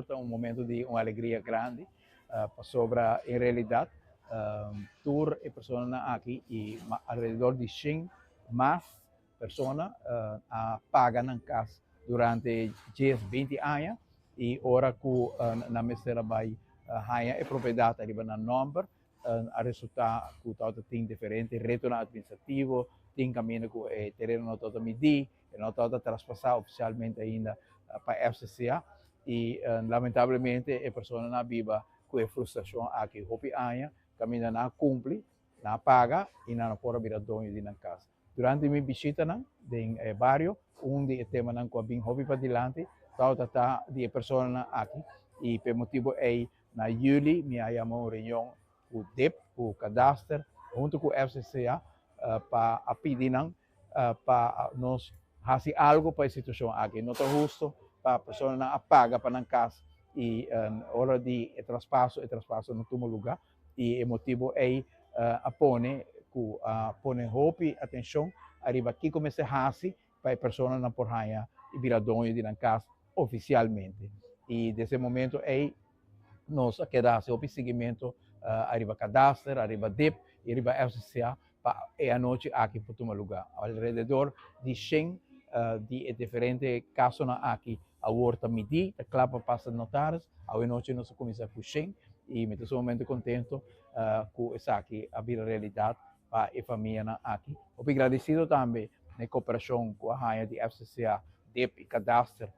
Sigur ta un momento di un alegria grandi, pasobra en realidat tur e personanan aki i alrededor di 100 mas persona a paga nan kas durante 10, 20 aña i ora ku nan mester a bai haña e propiedat ariba nan nòmber, a resultá ku tabata tin diferente retonan administrativo, tin kaminda ku e tereno no tabata midí, e no tabata traspasá ofisialmente ainda pa FCCA i lamentablemente e personanan a biba ku e frustrashon aki hopi aña, kaminda nan a kumpli, nan a paga i nan no por a bira doño di nan kas. Durante mi bishitanan den e bario, un di e temanan ku a bin hopi padilanti tabata ta di e personanan aki i p'e motibu ei na yüli mi a yama un reunion ku dip, ku Kadaster, huntu ku FCCA pa a pidi nan pa nos hasi algu pa e situashon aki. No ta husto pa personanan a paga pa nan kas i ora di e traspaso, e traspaso no tuma lugá i e motibu ei a pone ku a pone hopi atenshon ariba kiko mester hasi pa e personanan por haña i bira doño di nan kas ofisialmente. I desde e momento ei nos a keda hasi hopi siguimentu ariba Kadaster, ariba dip i ariba FCCA pa e anochi aki por tuma lugá. Alrededor di 100 di e diferente kasonan aki awor ta midí, ta kla pa pasa notaris. Awe nochi nos a kuminsá ku 100 i mi ta sumamente kontento ku esaki a bira realidat pa e famianan aki. Hopi gradesido tambe na e koperashon ku a haña di FCCA, dip i Kadaster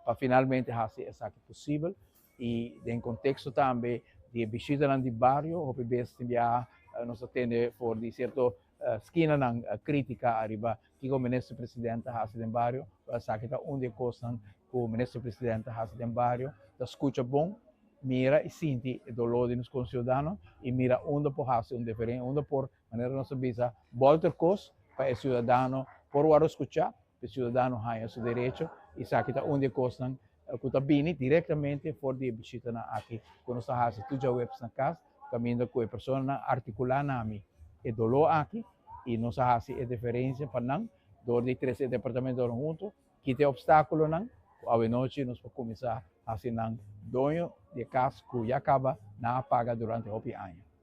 pa finalmente hasi esaki posibel. I den konteksto tambe di e bishitanan di bario, hopi bes tin biaha nos ta tende for di sierto skinanan kritika ariba kiko Minister President ta hasi den bario. Esaki ta un di e kosnan ku Minister President ta hasi den bario, ta skucha bon, mira i sinti e doló di nos konsiudadano i mira unda por hasi un diferensia, unda por, manera nos ta bisa, bòlter kos pa e siudadano por wòrdu skuchá, pa e siudadano haña su derecho. Esaki ta un di e kosnan ku ta bini direktamente for di e bishitanan aki ku nos ta hasi tur djaweps na kas, kaminda ku e personanan artikulá na mi e doló aki i nos a hasi e diferensia pa nan dor di trese e departamentonan huntu, kita e opstákulonan ku awenochi nos por kuminsá hasi nan doño di e kas ku ya kaba nan a paga durante hopi aña.